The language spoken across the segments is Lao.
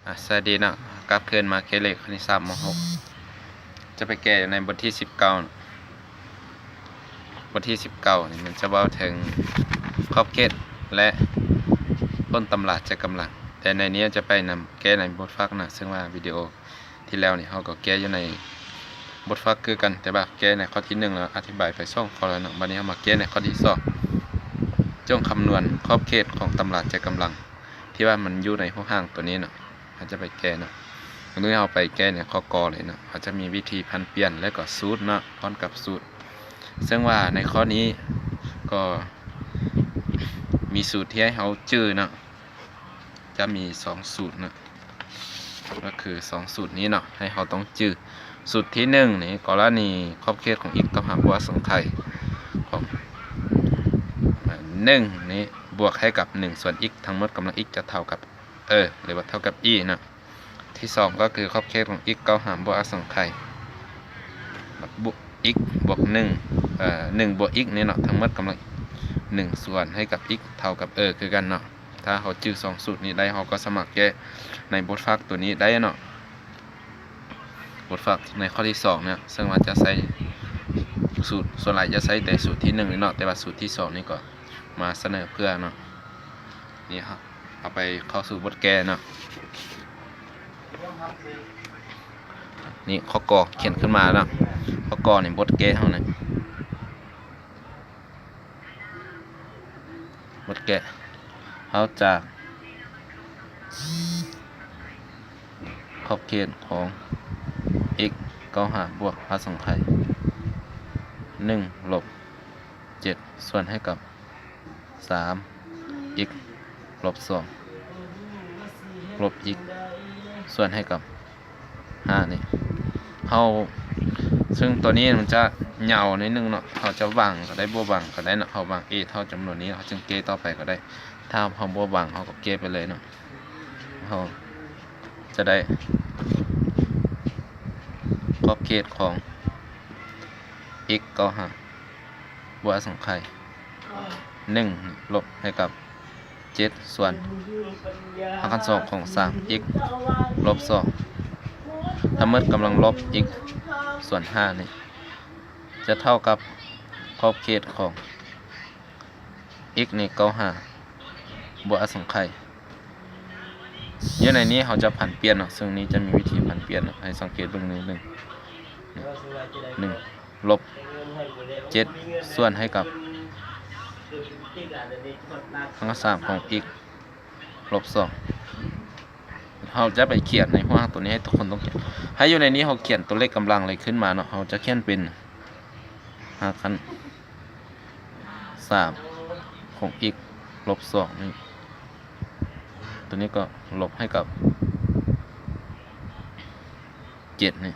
ອາ ສະບາຍດີເນາະ, ກັບຄືນມາແກ້ເລກຄະນິດສາມ ມໍຫົກ ຈະໄປແກ້ຢູ່ໃນບົດທີສິບເກົ້າ. ບົດທີສິບເກົ້ານີ້ມັນຈະເວົ້າເຖິງຂອບເຂດ ແລະ ຜົນຕຳລາແຈກກຳລັງ, ແຕ່ໃນນີ້ຈະໄປນຳແກ້ໃນບົດຝາກນະ, ເຊິ່ງວ່າວິດີໂອທີ່ແລ້ວນີ້ເຮົາກໍແກ້ຢູ່ໃນບົດຝາກຄືກັນ, ແຕ່ວ່າແກ້ໃນຂໍ້ທີໜຶ່ງແລ້ວ, ອະທິບາຍໄປສອງຂໍ້ແລ້ວເນາະ. ບັດນີ້ເຮົາມາແກ້ໃນຂໍ້ທີສອງ, ຈົ່ງຄຳນວນຂອບເຂດຂອງຕຳລາແຈກກຳລັງ ທີ່ວ່າມັນຢູ່ໃນຮູບຮ່າງຕົວນີ້ເນາະ, ເຮົາຈະໄປແກ້ເນາະ. ມື້ນີ້ເຮົາໄປແກ້ໃນຂໍ້ ກ ເລີຍເນາະ. ເຮົາຈະມີວິທີຜັນປ່ຽນ ແລະ ກໍສູດເນາະ, ພ້ອມກັບສູດ. ເຊິ່ງວ່າໃນຂໍ້ນີ້ກໍມີສູດທີ່ໃຫ້ເຮົາຈື່ເນາະ, ຈະມີສອງສູດເນາະ, ກໍຄືສອງສູດນີ້ເນາະ ໃຫ້ເຮົາຕ້ອງຈື່. ສູດທີໜຶ່ງນີ້ ກໍລະນີຂອບເຂດຂອງ x ເທົ່າຫາບວກອາສັງໄຂຂອງ ອາ ໜຶ່ງນີ້ ບວກໃຫ້ກັບໜຶ່ງສ່ວນ x ທັງໝົດກຳລັງ x ຈະເທົ່າກັບ e ຫຼືວ່າເທົ່າກັບ e ເນາະ. ທີສອງກໍຄືຂອບເຂດຂອງ x ເທົ່າຫາບວກອາສັງໄຂ ບວກ x ບວກໜຶ່ງ ເອີ ໜຶ່ງບວກ x ນີ້ເນາະ, ທັງໝົດກຳລັງ ໜຶ່ງ ສ່ວນໃຫ້ກັບ x ເທົ່າກັບ e ຄືກັນເນາະ. ຖ້າເຮົາຈື່ສອງສູດນີ້ໄດ້ ເຮົາກໍສາມາດແກ້ໃນບົດຝາກຕົວນີ້ໄດ້ເນາະ, ບົດຝາກໃນຂໍ້ທີສອງເນຍ, ເຊິ່ງວ່າຈະໃຊ້ສູດ ສ່ວນຫຼາຍຈະໃຊ້ແຕ່ສູດທີໜຶ່ງນີ້ເນາະ, ແຕ່ວ່າສູດທີສອງນີ້ກໍມາສະເໜີເພື່ອເນາະ. ນີ້ເຮົາ ເຮົາໄປເຂົ້າສູ່ບົດແກ້ເນາະ. ນີ້ຂໍ້ ກ ຂຽນຂຶ້ນມາເນາະ, ຂໍ້ ກ ນີ້ບົດແກ້ເຮົານີ້ ບົດແກ້ ເຮົາຈາກຂອບເຂດຂອງ x ເທົ່າຫາບວກອາສັງໄຂ ໜຶ່ງ ລົບ ເຈັດ ສ່ວນໃຫ້ກັບ ສາມ x ລົບສອງ ລົບ x ສ່ວນໃຫ້ກັບ ຫ້ານີ້ ເຮົາ ເຊິ່ງຕົວນີ້ມັນຈະຍາວໜ້ອຍໜຶ່ງເນາະ, ເຮົາຈະວາງກໍໄດ້ ບໍ່ວາງກໍໄດ້ເນາະ. ເຮົາວາງ a ເທົ່າຈຳນວນນີ້ ເຮົາຈຶ່ງແກ້ຕໍ່ໄປກໍໄດ້, ຖ້າເຮົາບໍ່ວາງ ເຮົາກໍແກ້ໄປເລີຍເນາະ. ເຮົາຈະໄດ້ຂອບເຂດຂອງ x ເທົ່າຫາບວກອາສັງໄຂ ໜຶ່ງ ລົບໃຫ້ກັບ ເຈັດ ສ່ວນຮາກຂັ້ນສອງຂອງ ສາມ x ລົບສອງ ທັງໝົດກຳລັງລົບ x ສ່ວນຫ້ານີ້ ຈະເທົ່າກັບຂອບເຂດຂອງ x ນີ້ ເທົ່າຫາບວກອາສັງໄຂ. ຢູ່ໃນນີ້ເຮົາຈະຜັນປ່ຽນເນາະ, ເຊິ່ງນີ້ຈະມີວິທີຜັນປ່ຽນເນາະ, ໃຫ້ສັງເກດເບິ່ງໜ້ອຍໜຶ່ງ ໜຶ່ງ ລົບ ເຈັດ ສ່ວນໃຫ້ກັບ ຮາກສາມຂອງ x ລົບສອງ. ເຮົາຈະໄປຂຽນໃນຫົວໂຕນີ້ໃຫ້ທຸກຄົນຕ້ອງຂຽນ, ໃຫ້ຢູ່ໃນນີ້ເຮົາຂຽນຕົວເລກກຳລັງເລີຍຂຶ້ນມາເນາະ, ເຮົາຈະຂຽນເປັນ ຮາກຂັ້ນສາມຂອງ x ລົບສອງນີ້, ຕົວນີ້ກໍລົບໃຫ້ກັບ ເຈັດນີ້,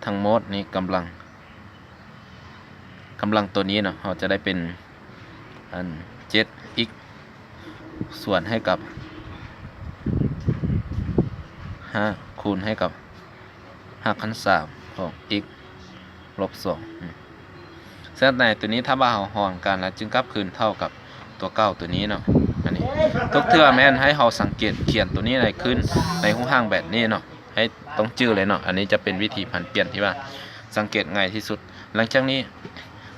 ທັງໝົດນີ້ກຳລັງ ກຳລັງຕົວນີ້ເນາະ, ເຮົາຈະໄດ້ເປັນ ອັນ ເຈັດ x ສ່ວນໃຫ້ກັບ ຫ້າ ຄູນໃຫ້ກັບ ຮາກຂັ້ນສາມຂອງ x ລົບສອງ. ເຊິ່ງໃນຕົວນີ້ ຖ້າວ່າເຮົາຫອນກັນແລ້ວຈຶ່ງກັບຄືນເທົ່າກັບຕົວເກົ່າຕົວນີ້ເນາະ. ອັນນີ້ທຸກເທື່ອແມ່ນໃຫ້ເຮົາສັງເກດຂຽນຕົວນີ້ໃນ ຄືນໃນຮູບຮ່າງແບບນີ້ເນາະ, ໃຫ້ຕ້ອງຈື່ເລີຍເນາະ. ອັນນີ້ຈະເປັນວິທີຜັນປ່ຽນທີ່ວ່າສັງເກດງ່າຍທີ່ສຸດ. ຫຼັງຈາກນີ້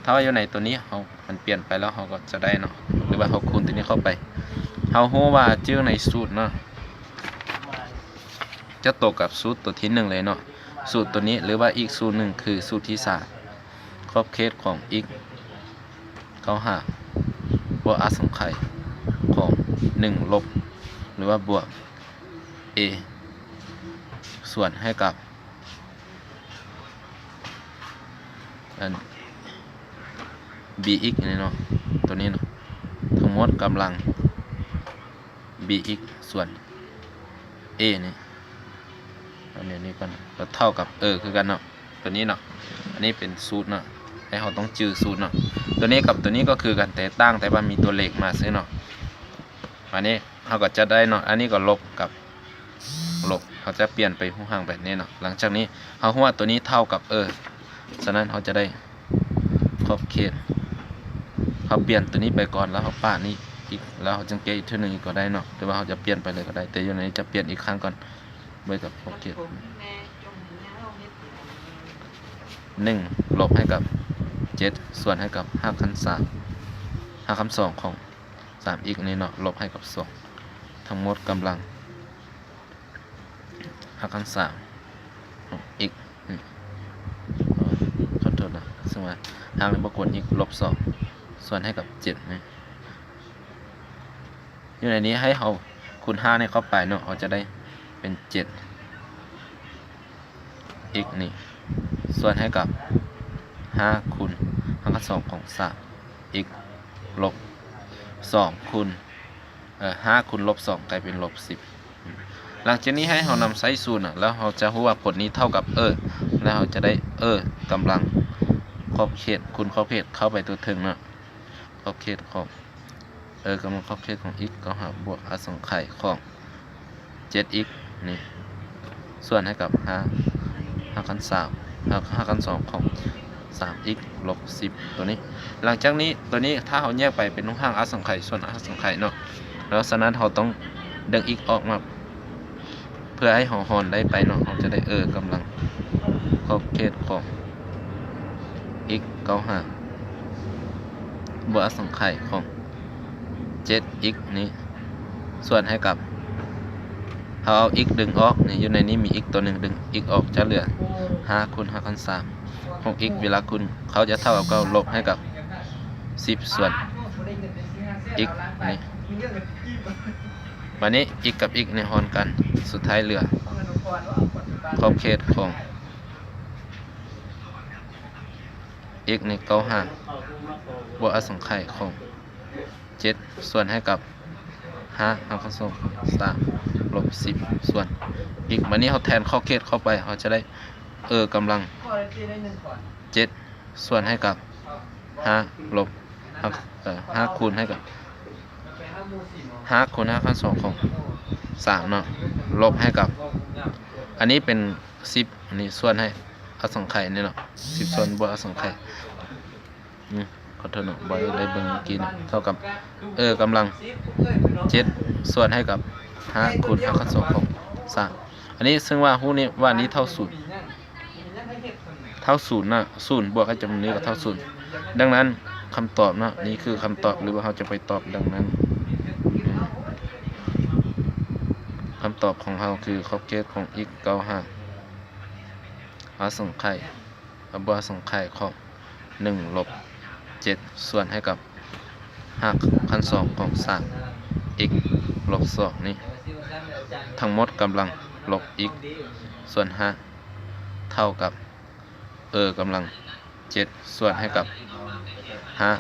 ຖ້າວ່າຢູ່ໃນຕົວນີ້ເຮົາ ມັນປ່ຽນໄປແລ້ວ ເຮົາກໍຈະໄດ້ເນາະ, ຫຼືວ່າເຮົາຄູນຕົວນີ້ເຂົ້າໄປ, ເຮົາຮູ້ວ່າຈື່ໃນສູດເນາະ ຈະຕົງກັບສູດຕົວທີໜຶ່ງເລີຍເນາະ. ສູດຕົວນີ້ ຫຼືວ່າອີກສູດໜຶ່ງ ຄືສູດທີສາມ, ຂອບເຂດຂອງ x ເທົ່າຫາບວກອາສັງໄຂຂອງ ໜຶ່ງ ລົບ ຫຼືວ່າບວກ a ສ່ວນໃຫ້ກັບ ອັນ bx ນີ້ເນາະ, ຕົວນີ້ເນາະ, ທັງໝົດກຳລັງ bx ສ່ວນ a ນີ້, ເອົາແນວນີ້ກ່ອນ, ກໍເທົ່າກັບ e ຄືກັນເນາະ, ຕົວນີ້ເນາະ. ອັນນີ້ເປັນສູດເນາະ, ໃຫ້ເຮົາຕ້ອງຈື່ສູດເນາະ. ຕົວນີ້ກັບຕົວນີ້ກໍຄືກັນ, ແຕກຕ່າງແຕ່ວ່າມີຕົວເລກມາຊື່ເນາະ. ບາດນີ້ ເຮົາກໍຈະໄດ້ເນາະ, ອັນນີ້ກໍລົບກັບລົບ, ເຮົາຈະປ່ຽນໄປຮູບຮ່າງແບບນີ້ເນາະ. ຫຼັງຈາກນີ້ເຮົາຮູ້ວ່າຕົວນີ້ເທົ່າກັບ e, ສະນັ້ນເຮົາຈະໄດ້ຂອບເຂດ, ເຮົາປ່ຽນຕົວນີ້ໄປກ່ອນ ແລ້ວເຮົາປະນີ້ອີກ, ແລ້ວເຮົາຈຶ່ງແກ້ອີກເທື່ອໜຶ່ງອີກກໍໄດ້ເນາະ, ຫຼືວ່າເຮົາຈະປ່ຽນໄປເລີຍກໍໄດ້, ແຕ່ຢູ່ໃນນີ້ຈະປ່ຽນອີກຄັ້ງກ່ອນ. ເບີກັບຂອບເຂດ ໜຶ່ງລົບໃຫ້ກັບເຈັດ ສ່ວນໃຫ້ກັບຮາກຂັ້ນສາມ ຮາກຂັ້ນສອງຂອງສາມ x ນີ້ເນາະ ລົບໃຫ້ກັບສອງ ທັງໝົດກຳລັງຮາກຂັ້ນສາມຂອງ x ນີ້ ຂໍໂທດນະ ເຊິ່ງວ່າຮາກນີ້ບໍ່ກວນ x ລົບສອງ ສ່ວນໃຫ້ກັບເຈັດນີ້ ຢູ່ໃນນີ້ໃຫ້ເຮົາຄູນຫ້ານີ້ເຂົ້າໄປເນາະ ເຮົາຈະໄດ້ເປັນເຈັດ x ນີ້ ສ່ວນໃຫ້ກັບຫ້າຄູນຮາກຂັ້ນສອງຂອງສາມ x ລົບສອງຄູນ ເອີ ຫ້າຄູນລົບສອງກາຍເປັນລົບສິບ. ຫຼັງຈາກນີ້ໃຫ້ເຮົານຳໃຊ້ສູດນະ ແລ້ວເຮົາຈະຮູ້ວ່າຜົນນີ້ເທົ່າກັບ ເອີ ແລ້ວເຮົາຈະໄດ້ ເອີ ກຳລັງຂອບເຂດ ຄູນຂອບເຂດເຂົ້າໄປຕົວເທິງເນາະ ຂອບເຂດຂອງ ເອີ ກຳລັງຂອບເຂດຂອງ x ເກົ້າຫ້າ ບວກອະສັງໄຂຂອງເຈັດ x ນີ້ ສ່ວນໃຫ້ກັບຫ້າ ຮາກຂັ້ນສາມ ຮາກຂັ້ນສອງຂອງສາມ x ລົບສິບ ຕົວນີ້. ຫຼັງຈາກນີ້ ຕົວນີ້ຖ້າເຮົາແຍກໄປເປັນຮູບຮ່າງອະສັງໄຂສ່ວນອະສັງໄຂເນາະ ແລ້ວສະນັ້ນເຮົາຕ້ອງດຶງ x ອອກມາ ເພື່ອໃຫ້ເຮົາຫອນໄດ້ໄປເນາະ ເຮົາຈະໄດ້ ເອີ ກຳລັງຂອບເຂດຂອງ x ເກົ້າຫ້າ ບວກອະສັງໄຂຂອງເຈັດ x ນີ້ ສ່ວນໃຫ້ກັບ ເຮົາເອົາ x ດຶງອອກນີ້ ຢູ່ໃນນີ້ມີ x ຕົວໜຶ່ງ ດຶງ x ອອກຈະເຫຼືອຫ້າຄູນຮາກຂັ້ນສາມຂອງ x ເວລາຄູນເຂົ້າຈະເທົ່າກັບເກົ້າ ລົບໃຫ້ກັບສິບ ສ່ວນ x ນີ້ ບາດນີ້ x ກັບ x ນີ້ຫອນກັນ ສຸດທ້າຍເຫຼືອຂອບເຂດຂອງ x ນີ້ ເກົ້າຫ້າ ບວກອະສັງໄຂຂອງເຈັດ ສ່ວນໃຫ້ກັບຫ້າ ຮາກຂັ້ນສອງຂອງສາມ ລົບສິບ ສ່ວນ x ບາດນີ້ເຮົາແທນຂອບເຂດເຂົ້າໄປ ເຮົາຈະໄດ້ ເອີ ກຳລັງເຈັດ ສ່ວນໃຫ້ກັບຫ້າ ລົບ ຮາກ ເອີ ຫ້າຄູນໃຫ້ກັບ ຮາກຄູນຮາກຂັ້ນສອງຂອງສາມເນາະ ລົບໃຫ້ກັບ ອັນນີ້ເປັນສິບ ອັນນີ້ສ່ວນໃຫ້ອະສັງໄຂນີ້ເນາະ ສິບສ່ວນບວກອະສັງໄຂ ອືມ ຂໍໂທດເນາະ ບໍ່ໄດ້ເບິ່ງເມື່ອກີ້ເນາະ ເທົ່າກັບ ເອີ ກຳລັງເຈັດ ສ່ວນໃຫ້ກັບຫ້າຄູນຮາກຂັ້ນສອງຂອງສາມ ອັນນີ້ເຊິ່ງວ່າຮູ້ນີ້ວ່ານີ້ເທົ່າສູນ ເທົ່າສູນນະ ສູນບວກໃຫ້ຈຳນວນນີ້ກໍເທົ່າສູນ. ດັ່ງນັ້ນ ຄຳຕອບເນາະ ນີ້ຄືຄຳຕອບ ຫຼືວ່າເຮົາຈະໄປຕອບດັ່ງນັ້ນ. ຄຳຕອບຂອງເຮົາຄືຂອບເຂດຂອງ x ເກົ້າຫ້າ ອະສັງໄຂ ອະ ບວກອະສັງໄຂຂອງ ໜຶ່ງລົບເຈັດ ສ່ວນໃຫ້ກັບຮາກຂັ້ນສອງຂອງສາມ x ລົບສອງນີ້ ທັງໝົດກຳລັງລົບ x ສ່ວນຫ້າ ເທົ່າກັບ ເອີ ກຳລັງເຈັດ ສ່ວນໃຫ້ກັບຫ້າ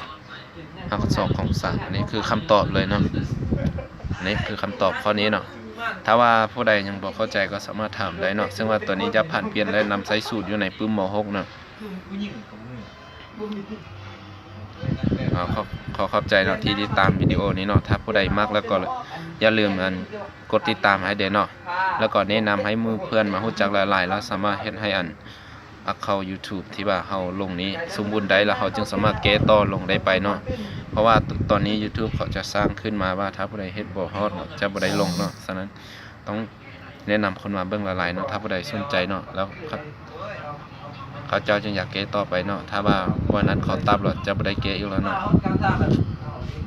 ຮາກຂັ້ນສອງຂອງສາມ ອັນນີ້ຄືຄຳຕອບເລີຍເນາະ ອັນນີ້ຄືຄຳຕອບຂໍ້ນີ້ເນາະ. ຖ້າວ່າຜູ້ໃດຍັງບໍ່ເຂົ້າໃຈກໍສາມາດຖາມໄດ້ເນາະ ເຊິ່ງວ່າຕົວນີ້ຈະຜັນປ່ຽນ ແລະ ນຳໃຊ້ສູດຢູ່ໃນປຶ້ມ ມໍຫົກ ເນາະ. ຂໍຂອບ ຂໍຂອບໃຈເນາະ ທີ່ຕິດຕາມວິດີໂອນີ້ເນາະ. ຖ້າຜູ້ໃດມັກແລ້ວກໍຢ່າລືມ ອັນ ກົດຕິດຕາມໃຫ້ແດ່ເນາະ ແລ້ວກໍແນະນຳໃຫ້ໝູ່ເພື່ອນມາຮູ້ຈັກຫຼາຍໆ ແລ້ວສາມາດເຮັດໃຫ້ ອັນ ອາເຄົາຢູທູບທີ່ວ່າເຮົາລົງນີ້ສົມບູນໄດ້ ແລ້ວເຮົາຈຶ່ງສາມາດແກ້ຕໍ່ລົງໄດ້ໄປເນາະ. ເພາະວ່າຕອນນີ້ຢູທູບເຂົາຈະສ້າງຂຶ້ນມາວ່າ ຖ້າຜູ້ໃດເຮັດບໍ່ຮອດເນາະ ຈະບໍ່ໄດ້ລົງເນາະ. ສະນັ້ນ ຕ້ອງແນະນຳຄົນມາເບິ່ງຫຼາຍໆເນາະ ຖ້າຜູ້ໃດສົນໃຈເນາະ ແລ້ວເຂົາ ເຂົາເຈົ້າຈຶ່ງຢາກແກ້ຕໍ່ໄປເນາະ. ຖ້າວ່າບໍ່ນັ້ນເຂົາຕັບແລ້ວຈະບໍ່ໄດ້ແກ້ອີກແລ້ວເນາະ.